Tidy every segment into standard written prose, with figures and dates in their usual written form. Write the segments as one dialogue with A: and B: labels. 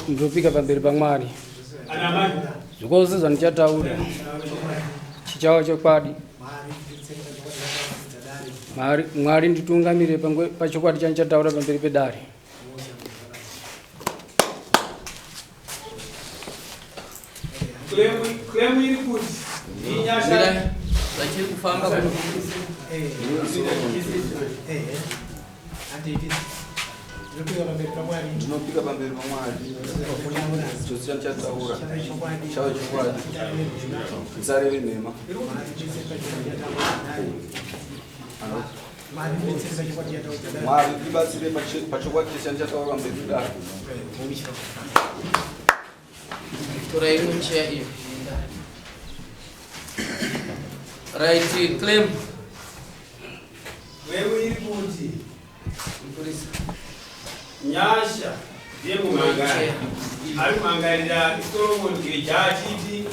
A: Ndopika pamberi paMwari zvose zvandichataura chichava chokwadi. Mwari nditungamire pachokwadi chandichataura pamberi pedare.
B: Claim iri kuti inyasha
C: vachiri kufamba kuno.
D: Ndinopika pamberi paMwari chose chandichataura chave chokwadi, ndisareve nhema. Mwari ndibatsire pachokwadi chese chandichataura pamberi pedare.
C: Tora imwe chair iyo. Right, claim.
B: Wewe iri kuti
C: Mupurisa.
B: Nyasha ndiye mumangari ari kumangarira Solomon Geja achiti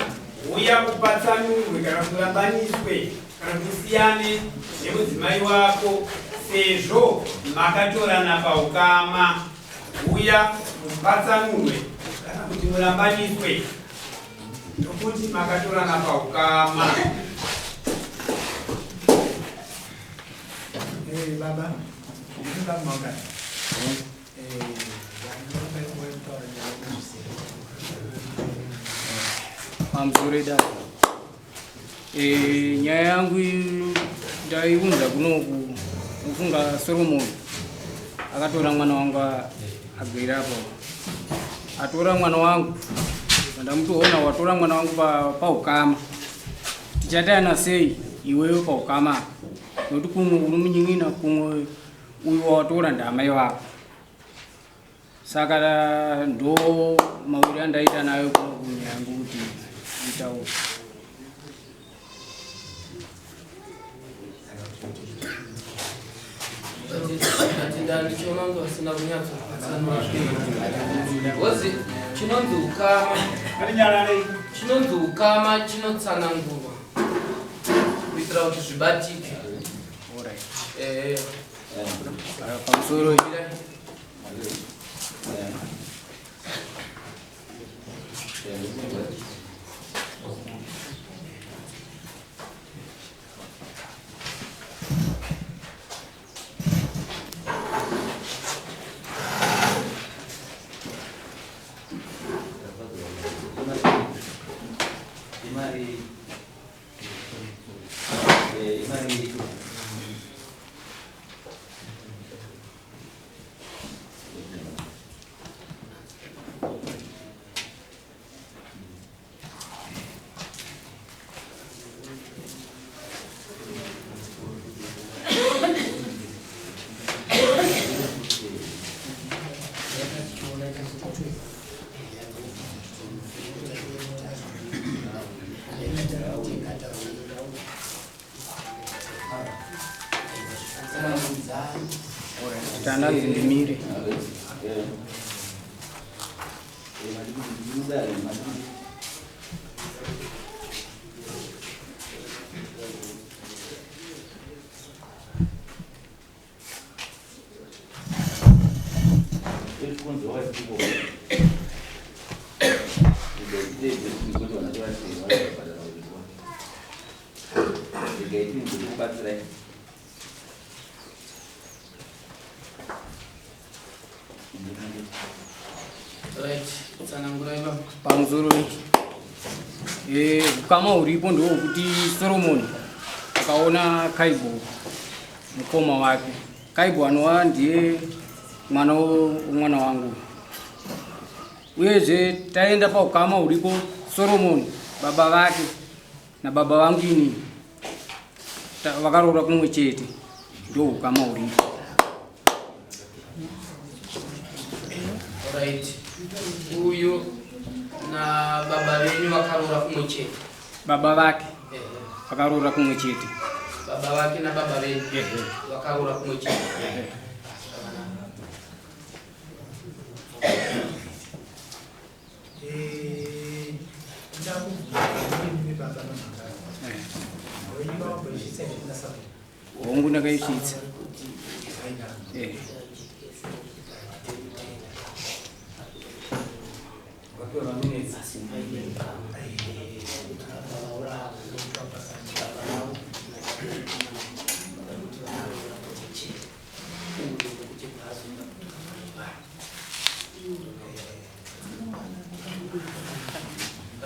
B: uya kupatsanurwe kana kurambaniswe kana kusiyane nemudzimai wako sezvo makatorana paukama. Uya mupatsanurwe kana kuti murambaniswe nokuti makatorana paukama.
E: Eh, baba, ndinoda kumangara. Eh, ndinoda kutaura nyaya yekuzvisera.
A: Pamusoro idare. E, nyaya yangu ndaiunza kunoku mufunga Solomon akatora mwana wangu agere apo atora mwana wangu ndamutoona watora mwana wangu paukama tichatayana sei iwewe paukama nokuti kumwe uri munyin'ina kumwe uyu wawatora ndaamai vako Saka ndo mawiri andaita nayo kuno kunyaya yangu kuti nditaure.
C: Tatenda ndichiona kunge vasina kunyatsopatsanura. Wozi chinonzi ukama chinonzi ukama chinotsanangurwa kuitira kuti zvibatike.
A: Alright.
C: Eh.
A: Pamusoro Tananzi ndimire.
C: Right, tsanangurai baba.
A: Pamusoro ukama huripo ndewokuti Solomon akaona Kaibo mukoma wake. Kaibo anova ndiye mwana womwana wangu. Uyezve taenda paukama huripo Solomon baba vake. Nababa vangu ini vakaroora kumwe chete, ndo ukama huripo.
C: Right, uyu nababa venyu vakaroora kumwe chete?
A: Baba vake vakaroora kumwe chete.
C: Baba vake nababa venyu vakaroora kumwe chete.
A: Hongu, ndakaisvitsa.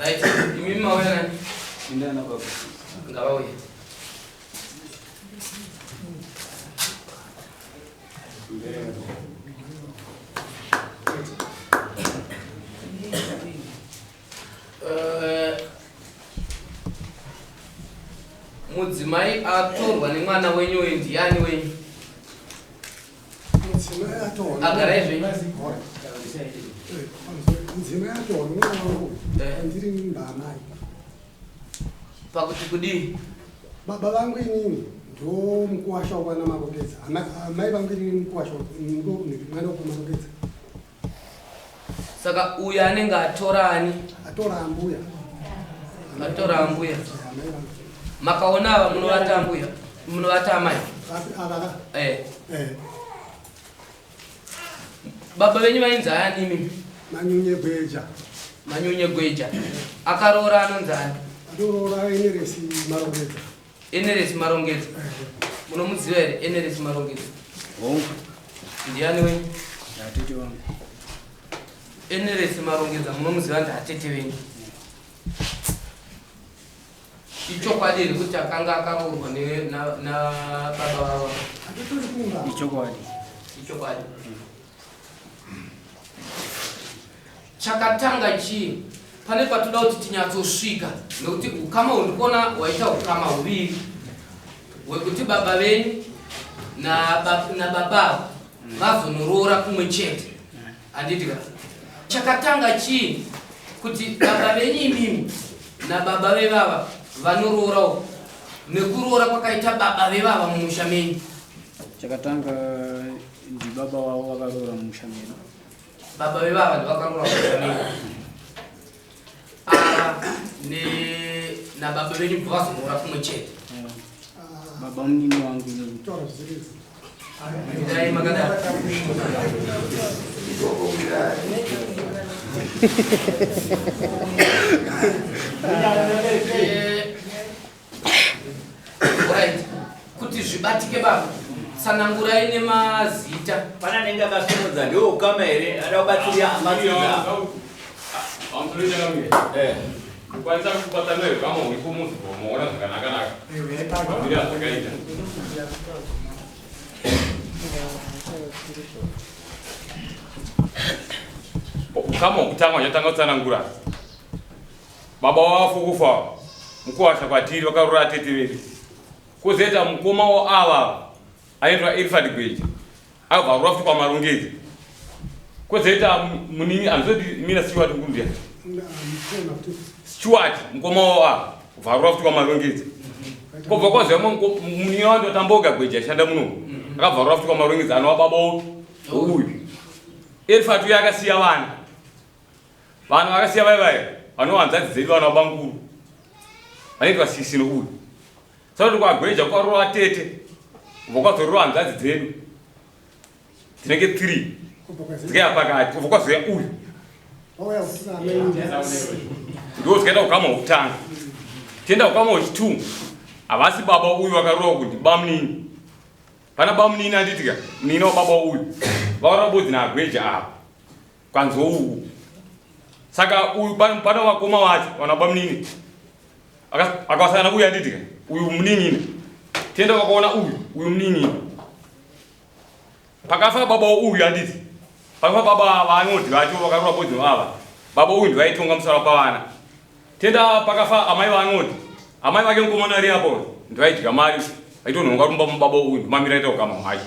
C: Right, imimi mauya nani?
D: Indana baba.
C: Ngavauye. Mudzimai atorwa nemwana wenyu uyu ndiani wenyu?
F: Mudzimai atorwa.
C: Agarai zvenyu.
F: Mudzimai atorwa nemwana wangu. Ndiri mimba amai.
C: Pakuti kudii?
F: Baba vangu inini ndo mukuwasha wokwana Marongedza. Amai vangu inini mukuwasha ndo mwana wokwaMarongedza.
C: Saka uyu anenge atora ani?
F: Atora ambuya.
C: Atora ambuya.
F: Amai vangu.
C: Makaona ava munovata ambuya? Munovata amai?
F: Ava.
C: Eh.
F: Eh.
C: Baba venyu vainzi ani imimi?
F: Manyunye Gweja.
C: Manyunye Gweja. Akaroora anonzi ani?
F: Atoroora Eneresi Marongedza.
C: Eneresi Marongedza. Munomuziva here Eneresi Marongedza?
A: Hongu.
C: Ndiani wenyu?
A: Ndatete wangu.
C: Eneresi Marongedza munomuziva, ndatete venyu. Ichokwadi here kuti akanga akaroorwa nababa vavo?
F: Atitori kumba.
A: Ichokwadi.
C: Ichokwadi. Chakatanga chii? Pane patoda kuti tinyatsosvika, nekuti ukama hundikuona hwaita ukama huviri, hwekuti baba venyu nababavo vazonoroora kumwe chete, handiti ka? Chakatanga chii kuti baba venyu imimi nababa vevava vanoroorawo, nekuroora kwakaita baba vevava mumusha menyu?
A: Chakatanga ndibaba wavo vakaroora mumusha medu.
C: Baba vevava ndivakaroora mumusha menyu, ava nababa venyu bva vazoroora kumwe chete.
A: Baba munini wangu inini.
F: Taura zvirizo.
C: Dai makadaro. Right, kuti zvibatike, baba, tsanangurai nemazita.
G: Pana anenge akasimudza, ndiwo ukama here ada kubatsira amatsidza?
H: Kukwanisa kubatana ukama huripo muzvibhomo, ona zvakanaka-naka maviri azvakaita. Ukama hwekutanga huchatanga kutsanangura, baba wavafu kufa mukuwasha kwatiri, vakarora tete vedu. Kwozoita mukoma waava aitwa Irfad Gweja, akabva arora futi kwaMarongedzi. Kwozoita munini anozoti mina Stewart Ngundya.
F: Mukoma kuti.
H: Stewart mukoma wavo kubva arora futi kwaMarongedzi. Kwobva kwazoya munini wacho Tamboga Gweja, ashanda muno, akabva arora futi kwaMarongedzi, anova baba uyu Erifat. Uyo akasiya vana, vanhu vakasiya vai vai vanova hanzvadzi dzedu, vana vabanguru vanoitwa sisi nouyu. Saka kuti kwaGweja kwarova tete, kubva kwazorova hanzvadzi dzedu dzinenge 3 dzikaya pakati, kubva kwazoya uyu.
F: Wauya kusina amai.
H: Ndo zvikaita ukama hwekutanga. Tienda ukama hwechi2. Havasi baba uyu vakarova kuti bamunini, pana bamunini, anditika munini wababa uyu vakarova bodzi naGweja apa kwanzo uku. Saka uyu pana vakoma vacho vana bamunini akavasangana uyu, anditika uyu munin'ina. Tienda vakaona uyu, uyu munin'ina. Pakafa baba uyu, handiti pakafa baba vanoti vacho vakarova bodzi ava, baba uyu ndivaitonga musara pavana. Tenda pakafa amai vanoti. Amai vake mukomana ari apo ndivaidya mari vaitonhonga rumba mubaba uyu ndimamira aita ukama hwacho.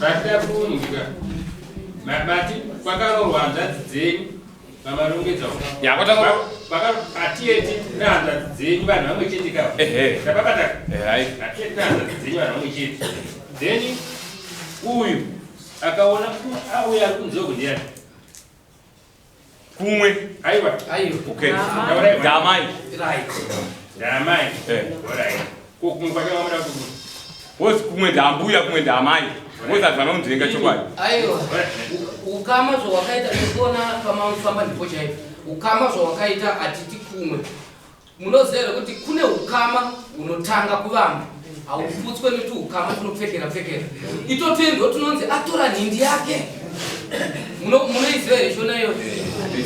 B: Vatida kunzwa mati kwakaroorwa hanzvadzi dzenyu vamarongedza atiyeti nehanzvadzi dzenyu vanhu vamwe chete ka ndapabata atiyeti nehanzvadzi dzenyu vanhu vamwe chete then uyu akaona auya ari kunze uku ndiyani
H: kumwe
B: aiwa
C: aiwa
H: okay ndamai
C: right
B: ndamai eh alright ko kumwe kwacho vamuda kuti
H: wozi kumwe ndambuya kumwe ndamai wozi azvana kunzvenga chokwadi
C: aiwa ukama zvawakaita ndikuona pamafamba ndipo chaipo ukama zvawakaita hatiti kumwe Munoziva here kuti kune ukama hunotanga kuvamba haufutswe nekuti ukama tunopfekera pfekera itoto ndo tunonzi atora nhindi yake munoiziva here shona iyoyo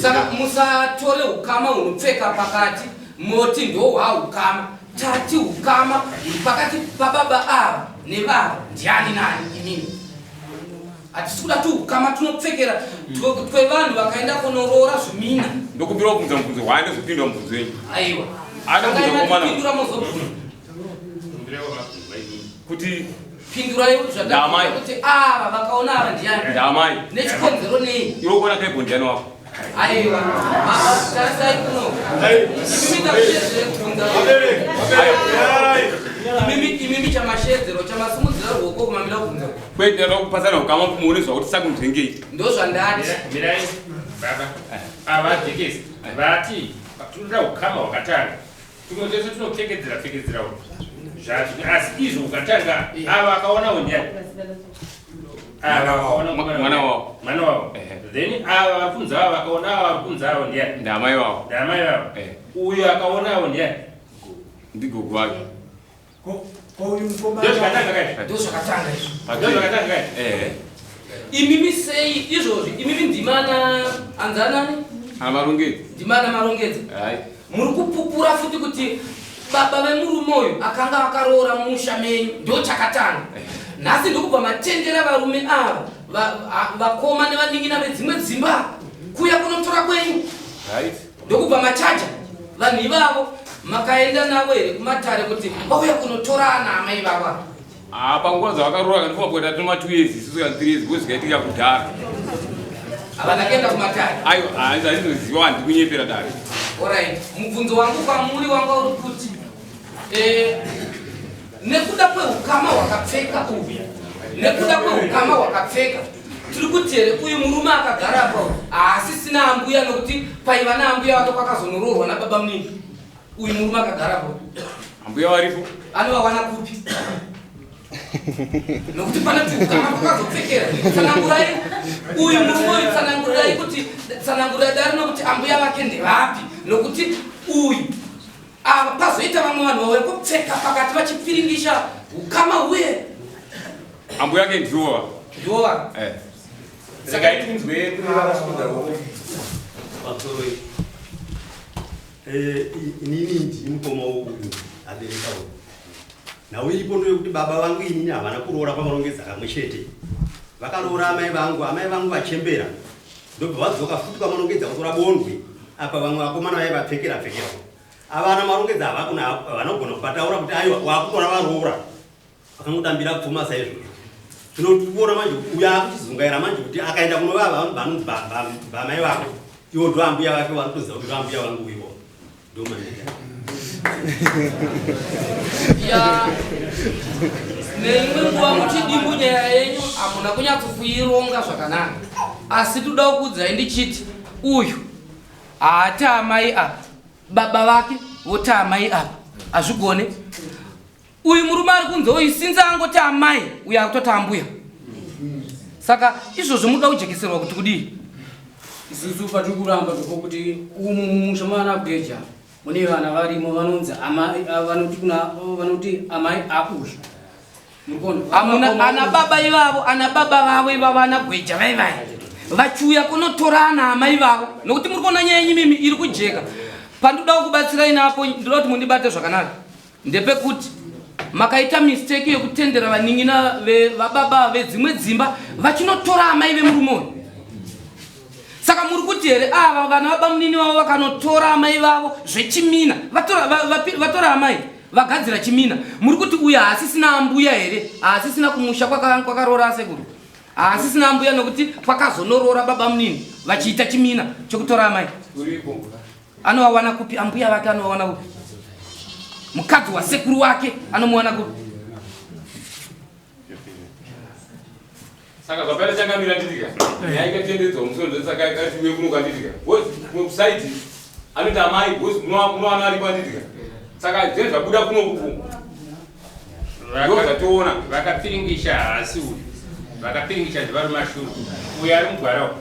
C: saka musatore ukama hunopfeka pakati moti ndohwaukama tati ukama huri pakati pababa ava nevava ndiani nani imini hatisi kuda tuukama tunopfekera twevanhu vakaenda kunoroora zvimina
H: ndokumbira kubvunza mubvunzo hwai ndozopindura mubvunzo wenyu
C: aiwa
H: anobvunza
C: komana mozobvunza
H: kuti
C: pindurai zvandamai kuti ava vakaona ava ndiani
H: ndamai
C: nechikonzero nei
H: iwe kuona kaibo ndiani wako
C: Aiwa, baba tarisai kuno. Imimi takushedzere kubvunza. Imimi imimi chamashedzero chamasimudzira ruoko kumamira kubvunza.
H: Kwete ndinoda kupasana ukama kuti muone zvakuti sakunzvengei.
C: Ndozvandati.
B: Mirai baba. Ava jekesi vati tinoda ukama hwakatanga. Tumwe twese tunopfekedzera pfekedzera zvazvo asi izvo ukatanga ava akaonawo ndiani? Ava vakaona
H: mwana wavo.
B: Mwana wavo. Then ava vakunzi ava vakaona ava varikunzi avo ndiani?
H: Ndamai vavo.
B: Ndamai vavo. Uyo akaonawo ndiani?
H: Ndigogo vake.
E: Ko uyu mukomana
B: Ndozvakatanga kai?
C: Ndozvakatanga izvo.
B: Ndozvakatanga kai?
H: Eh.
C: Imimi sei izvozvi? Imimi ndimana anzanani?
H: Ana marongedzi.
C: Ndimana marongedzi.
H: Hai.
C: Muri kupupura futi kuti baba vemurume uyu akanga akaroora mumusha menyu ndo chakatanga. Nhasi ndokubva matendera varume ava vakoma nevanin'ina vedzimwe dzimba kuya kunotora kwenyu.
H: Right.
C: Ndokubva machaja vanhu ivavo makaenda navo here kumatare kuti vauya kunotora ana amai vavo ava?
H: Ah, panguva dzavakaroora kandifunga kuita tuma 2 years isusu kana 3 years because zvakaitika kudhara.
C: Havana kuenda kumatare.
H: Aiwa, handinoziva handikunyepera dare.
C: Alright, mubvunzo wangu kwamuri wanga uri kuti eh, nekuda kweukama hwakapfeka uhu, nekuda kweukama hwakapfeka tiri kuti here uyu murume akagara apa uyu haasisina ambuya nokuti paiva naambuya vake kwakazonoroorwa nababa munini uyu murume akagara apa
H: Ambuya varipo.
C: Anovawana kupi? Nokuti pane tukama kwakazopfekera. Tsanangurai uyu murume uyu tsanangurai kuti tsanangurai dare nokuti ambuya vake ndevapi nokuti uyu ava pazoita vamwe vanhu vauya kupfeka pakati vachipiringisha ukama huye.
H: Ambuya ke ndiwo.
C: Ndiwo va.
H: Eh.
G: Saka itinzwe kune vakasunda ruoko.
I: Pamusoro Eh, inini ndini mukoma uyu abereka uyu. Nhau iripo ndeyekuti baba vangu inini havana kuroora kwamarongedza kamwe chete. Vakaroora amai vangu, amai vangu vachembera. Ndobva vadzoka futi kwamarongedza kutora bondwe. Apa vamwe vakomana vaiva vapfekera pfekera. Ava ana marongedza havakuna vanogona kubataura kuti aiwa wakutora varoora. Vakangotambira pfuma saizvozvo. Zvino tikuona manje kuti uyo akuchizungaira manje kuti akaenda kunova vanonzi bamai vako iwo ndo ambuya vake vanotoziva kuti ndo ambuya vangu ivo ndo manje.
C: Ya neimwe nguva muchidimbu nyaya yenyu hamuna kunyatsokuironga zvakanaka asi toda kukuudzai ndichiti uyu haati amai apa baba vake voti amai apa hazvigone Uyu murume ari kunze uyu since angoti amai uyu akutoti ambuya. Saka izvozvo munoda kujekeserwa kuti kudii?
A: Isusu patiri kuramba ndipo kuti umu mumusha maana Gweja mune vana varimo vanonzi amai vanoti kuna vanoti amai auyu. Murikuona?
C: Amuna ana baba ivavo ana baba vavo ivavo ana Gweja vai vai vachiuya kunotora ana amai vavo nokuti muri kuona nyaya yenyu imimi iri kujeka. Pandinoda kukubatsirai napo ndinoda kuti mundibate zvakanaka. Ndepekuti makaita mistake yekutendera vanin'ina vababa vedzimwe dzimba vachinotora amai vemurume uyu. Saka muri kuti here ava vana vabamunini vavo vakanotora amai vavo zvechimina, vatora, vatora amai vagadzira chimina, muri kuti uyu haasisina ambuya here? Haasisina kumusha kwakaroora asekuru, haasisina ambuya nokuti kwakazonoroora babamunini vachiita chimina chokutora amai. Anovawana kupi ambuya vake? Anovawana kupi mukadzi wasekuru wake? Anomuwana kupi?
H: Saka zvapera changamira nditika nyaya ikatendedzwa musoro saka ikati uye kuno kwanditika because website anoita amai because munowana aripo anditika saka zvinhu zvabuda kuno kuku ndozvatoona
B: vakapiringisha haasi uyu vakapiringisha ndivari mashuru uyu ari mugwara uyu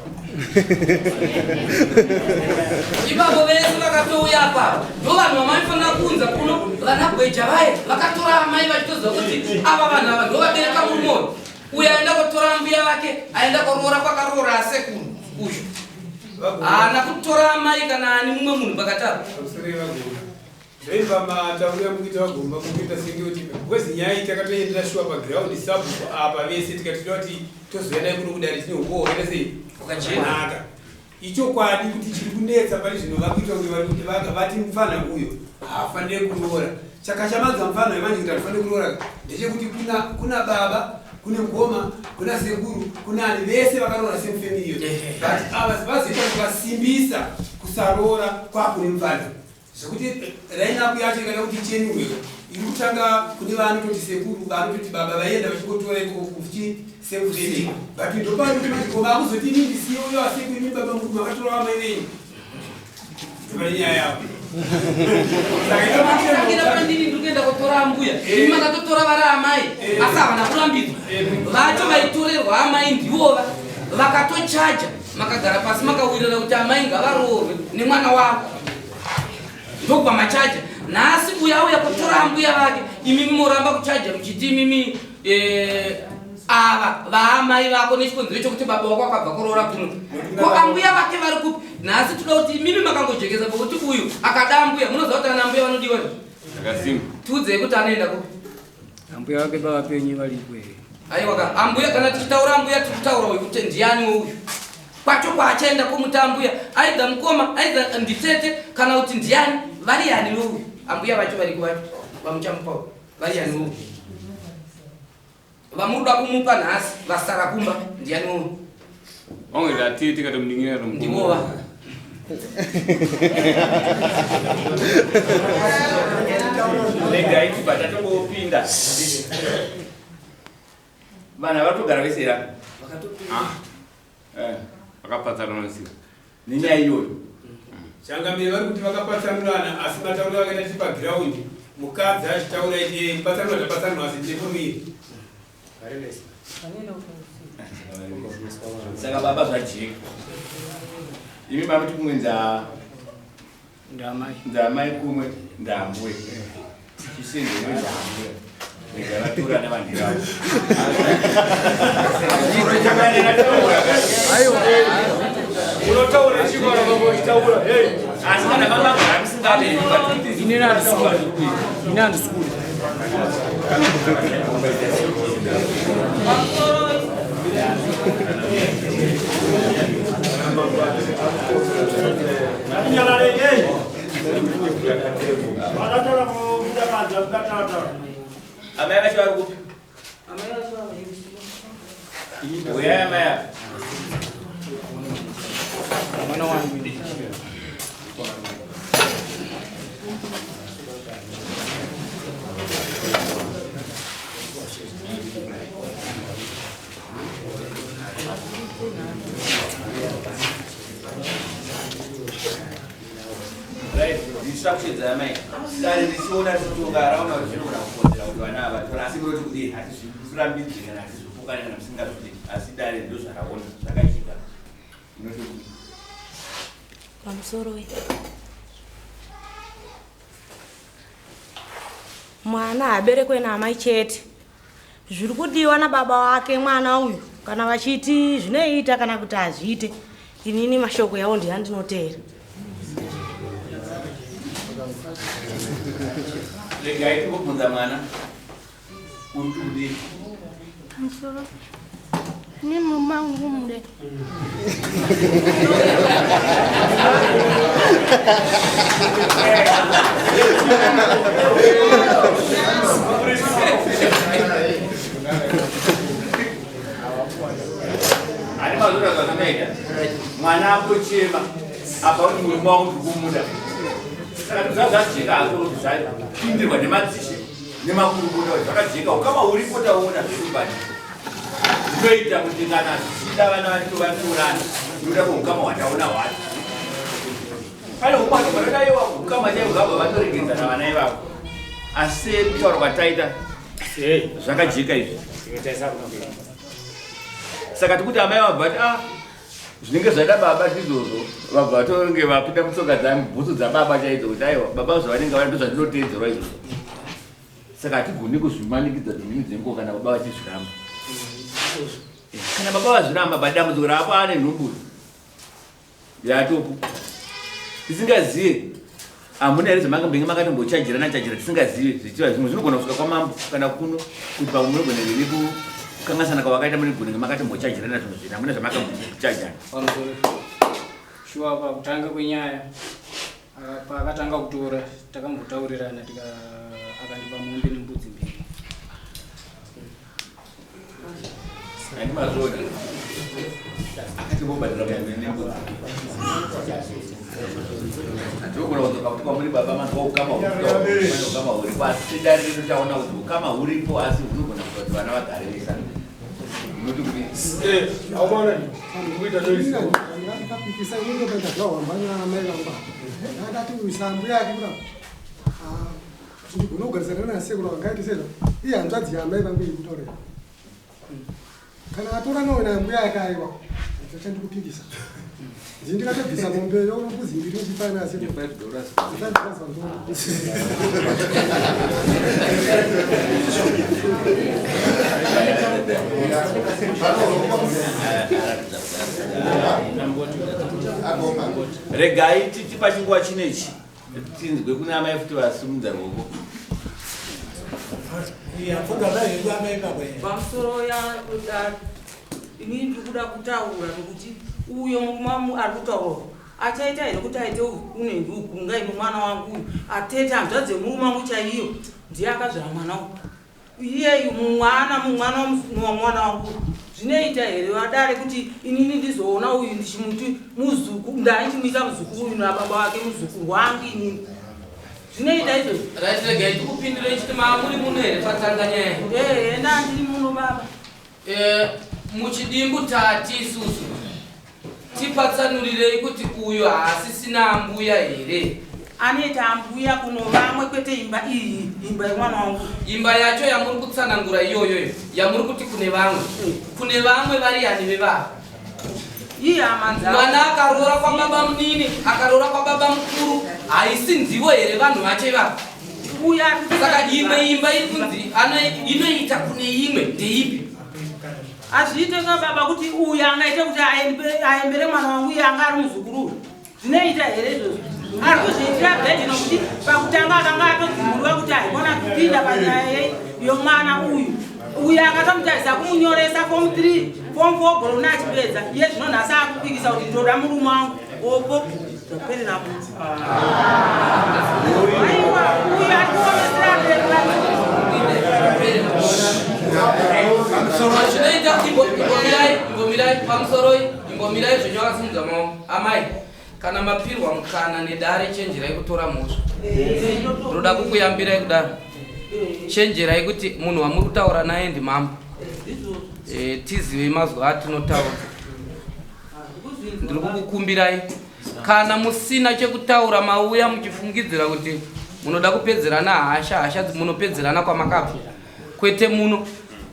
C: Ipapo vese vakatouya apa ndo vanhu vamaifanira kuunza kuno vana gweja vaye vakatora amai vachitoziva kuti ava vanhu ava ndo vabereka murume uyu. Uyu aenda kotora ambuya vake aenda koroora kwakaroora asekuru uyu haana kutora amai kana ani mumwe munhu pakati apa.
E: Ndoimba mataurira mukuita vagomba mukuita senge kuti because nyaya iyi takatoendera shuwa paground sabhuku apa vese tikatida kuti tozouya naye kuno kudare tine ukowo wakaita sei wakanaka. Ichokwadi kuti chiri kunetsa pari zvino vakuita kunge vari kuti vanga vati mupfanha uyo haafanire kuroora. Chakashamadza mupfanha uyo manje kuti hatifanire kuroora ndechekuti kuna kuna baba kune mukoma kuna sekuru kuna ani vese vakaroora same family iyo but ava vazoita kuti vasimbisa kusaroora kwakune mupfanha Zvekuti line up yacho ikada kuti ichenurwe iri kutanga kune vaanototi sekuru vaanototi baba vaienda vachingotora ikoko kuchi same family but ndopari kuti manje ko vaakuzoti inini ndisiye uyo asekuru imi baba mukuru makatora vamai venyu ndopane nyaya yavo.
C: Tangira pandini ndiri kuenda kotora ambuya imi makatotora vari amai asi havana kurambidzwa vacho vaitorerwa amai ndivova vakatochaja makagara pasi makawirirana kuti amai ngavaroorwe nemwana wavo ndokubva machaja nhasi uyo auya kutora ambuya vake imimi moramba kuchaja muchiti imimi eh, ava vaamai vako nechikonzero chokuti baba wako akabva kuroora kuno ko ambuya vake vari kupi nhasi toda kuti imimi makangojekesa pokuti uyu akada ambuya munoziva kuti ana ambuya vanodiwa
H: Zvakasimba.
C: tiudzei kuti anoenda kupi
A: Ambuya vake baba penyu varipo here?
C: Aiwa ka ambuya kana tichitaura ambuya tiri kutaura uyu kuti ndiani uyu. Kwacho kwaachaenda kumuta ambuya aidha mukoma aidha nditete kana kuti ndiani vari yani uyu ambuya vacho variko vacho vamuchamupa uyu vari yani uyu vamuruda kumupa nhasi vasara kumba ndiani uyu
H: Wangu ndatete kata muningira mukoma.
C: Ndivova.
G: Regai tibva tatongopinda. Vanhu ava vatogara vese here apa?
H: Ah. Eh, vakapatsanura sika.
G: Nenyaya iyoyo.
E: Changamire vari kuti vakapatsanurana asi matauriro akaita tiri pagiraundi mukadzi achitaura iti eh, patsanura tapatsanura asi ndine pamuviri.
G: Saka baba zvajeka. Imi mamuti kumwe nza
A: ndamai.
G: Ndamai kumwe ndambuya. Chisenzero ndambuya. Rega vatora nevanhu ivavo.
E: Unotaura chiko kana baba uchitaura. Hey.
G: Asi kana baba musingade
A: Ini handisukuri. Ini handisukuri.
G: Amai vacho vari kupi? Uyai amai ava.
A: Mwana wangu ini.
G: Right, instructions amai. Dare richiona richitonga raona kuti zvinogona kukonzera kuti vana ava vatore asi munoti kudii hatizvirambidzwi kana hatizvipokani kana musingazvidi asi dare ndozvaraona zvakaitika. Munoti kudii?
J: Pamusoro we. Mwana haaberekwe naamai chete. Zviri kudiwa nababa wake mwana uyu kana vachiti zvinoita kana kuti hazviite inini mashoko yawo ndiyandinoteera.
G: Regai timbobvunza mwana uri kuti kudii?
K: Pamusoro. Ni murume wangu kumuda.
G: Ani mazura zvazvinoita mwana akutochema apa kuti murume wangu ndiri kumuda saka zvazvajeka hazvo kuti zvapindirwa nemadzishe nemakurukota kuti zvakajeka ukama huripo taona zverumbani zvinoita kuti kana zvichida vana vanenge vatorana nokuda kweukama hwataona hwacho pane humwe vanhu vanodaiwa ukama chaivo zvabva vatoregedzana vana ivavo asi kutaura kwataita zvakajeka izvi saka tikuti amai vabva vati ah zvinenge zvaida baba ndizvozvo vabva vatonge vapinda mutsoka dzabhutsu dzababa chaidzo kuti aiwa baba zvavanenge vari ndozvandinoteedzerwa izvozvo saka hatigoni kuzvimanikidza dzimweni dzenguva kana baba vachizviramba kana baba vazviramba but dambudziko raapo ane nhumbu yatopo tisingazive hamuna here zvamangambenge makatombochajirana chajira tisingazive zvichiva zvimwe zvinogona kusvika kwamambo kana kuno kuti pamwe munogona here kukanganisana kwavakaita munogona nge makatombochajirana zvinhu zvino hamuna zvamakambochajana
A: Shuwa pakutanga kwenyaya paakatanga kutora takambotaurirana tika akandipa mombe nembudzi mbiri.
G: Handimazviona. Akatimbobhadhara mombe nembudzi. Tinogona kudzoka kuti kwamuri baba manzwa ukama huripo ukama huripo asi dare redu taona kuti ukama huripo asi hunogona kuita kuti vana vagare vese. Unoti kudii?
F: Ndakapikisa inenge pandazvahwamba naamai vangu apa. Akati uyu ambuya yake kuda ndigona kugarisana nasekuru vangaiti sezvo iye hanzvadzi yaamai vangu iri kutaurira. Kana atora nawo naambuya yake aiwa ndichandikupikisa. Ndini ndikatobvisa mombe yo mbudzi mbiri ndichipa nasekuru. $5 pamusoro.
G: Regai titi pachinguva chinechi tinzwe kuna amai futi vasimudza ruoko.
C: Pamusoro ya ini ndiri kuda kutaura nokuti uyo murume ari kutaura achaita here kuti aite unengi ukunga ino mwana wangu uyu atete hanzvadzi yemurume wangu chaiyo ndiye akazvara mwana uyu iyeyu mumwana mumwana wamwana wangu zvinoita here vadare kuti inini ndizoona uyu ndichimuti muzuku ndaichimuita muzukuru uyu nababa wake muzukuru wangu inini zvinoita izvozvo Right, regai tikupindure chiti maamuri muno here patanga nyaya
K: ehe ndandiri muno baba
C: Eh, muchidimbu tati isusu tipatsanurirei kuti uyu haasisina ambuya here
K: anoita ambuya kuno vamwe kwete imba iyi imba yemwana wangu
C: imba yacho yamuri kutsanangura iyoyoyo yamuri kuti kune vamwe kune vamwe vari yani vevava
K: ihama dzavo
C: mwana akaroora kwababa munini akaroora kwababa mukuru haisi nzivo here vanhu vacho ivava
K: uya ari kuita
C: saka imwe imba iri kunzi inoita kune imwe ndeipi
K: Hazviite ka baba kuti uyu angaite kuti aembere mwana wangu iye anga ari muzukuru uyu. Zvinoita here izvozvo? Ari kuzviitira bhedhi nokuti pakutanga akanga atodzimurwa kuti haikona kupinda panyaya yomwana uyu. Uyu akatomutarisa kumunyoresa form 3, form 4 gorona achipedza. Iye zvino nhasi akupikisa kuti ndoda murume wangu. Opo zvaperera munhu. Aiwa, uyu ari kuomesera
C: Zvinoita imbomirai, imbomirai pamusoroi, imbomirai zvenyu akasimudza maoko. Amai, kana mapirwa mukana nedare chenjerai kutora mhosva. Ndoda kukuyambirai kudaro. Chenjerai kuti munhu wamuri kutaura naye ndimambo. Eh, tizivei mazwi atinotaura. Ndiri kukukumbirai kana musina chekutaura mauya muchifungidzira kuti munoda kupedzerana hasha hasha munopedzerana kwamakabva kwete muno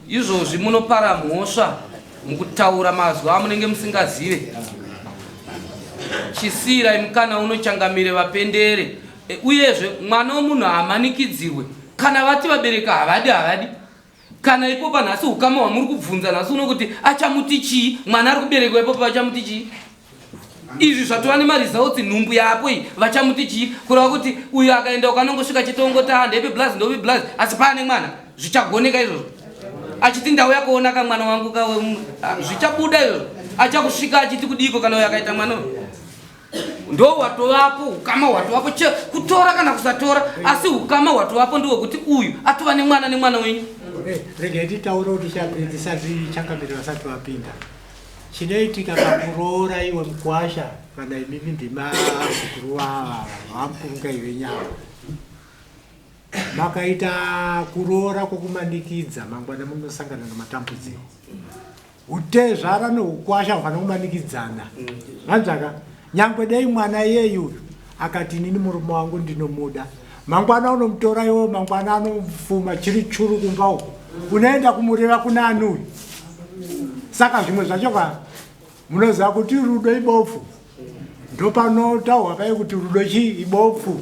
C: izvozvi munopara mhosva mukutaura mazwi amunenge musingazive chisiirai mukana unochangamire vapendere e, uyezve mwana wemunhu haamanikidzirwe kana vati vabereki havadi havadi Kana ipopa nhasi ukama hwamuri kubvunza nhasi uno kuti achamuti chii mwana ari kuberekwa ipopa vachamuti chii izvi zvatova nemaresults nhumbu yaapo iyi vachamuti chii kureva kuti uyo akaenda ukanongosvika chete ongoti ah ndepi blaz ndopi blaz asi paane mwana zvichagoneka izvozvo Achiti ndauya kuona kamwana wangu kawe ah, zvichabuda izvozvo. Achakusvika achiti kudiko kana uyo akaita mwana uyu. Ndo watovapo ukama hwatovapo che kutora kana kusatora asi ukama hwatovapo ndewekuti uyu atova nemwana nemwana wenyu.
L: Eh, regai titaure kuti tisati changamire vasati vapinda. Chinoitika pakuroora iwe mukwasha kana imimi ndimazukuru vava vamukurunga iwe nyama. Makaita kuroora kwokumanikidza mangwana munosangana nematambudziko. Utezvara neukwasha hufanira kumanikidzana. Vanzvaka nyangwe dei mwana iyeyu uyu akati inini murume wangu ndinomuda. Mangwana unomutora iwe mangwana anofuma chiri churu kumba uko. Unoenda kumureva kuna ani uyu? Saka zvimwe zvacho ka munoziva kuti rudo ibofu. Ndopanotaurwa paye kuti rudo chii ibofu.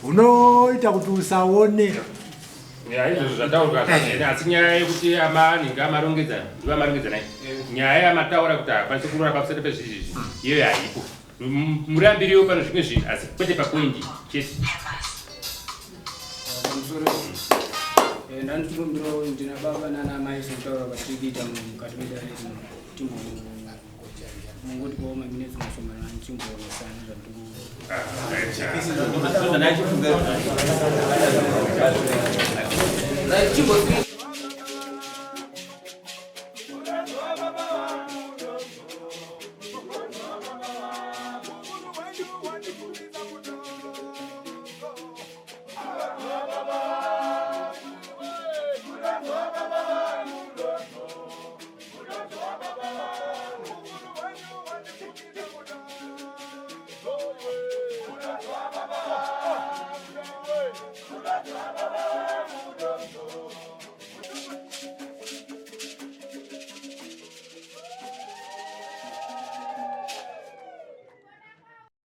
L: Unoita kuti usaone.
B: Ya izvozvo zvataurwa zvazvene asi nyaya yekuti amanhinga amarongedzana ndivo amarongedzana nyaya yamataura kuti hakwanisi kuroora pamusana pezvizvizvi iyoyo haipo. Murambiriwo pano zvimwe zvinhu asi kwete papoindi chete.
A: Pamusoro eh, ndandikumbirawo ndina baba nana amai sekutaura kwatiri kuita mukati medare rino timbo mungotipawo maminetsi mashomana timboonesana zvandiri
C: Right, chimbo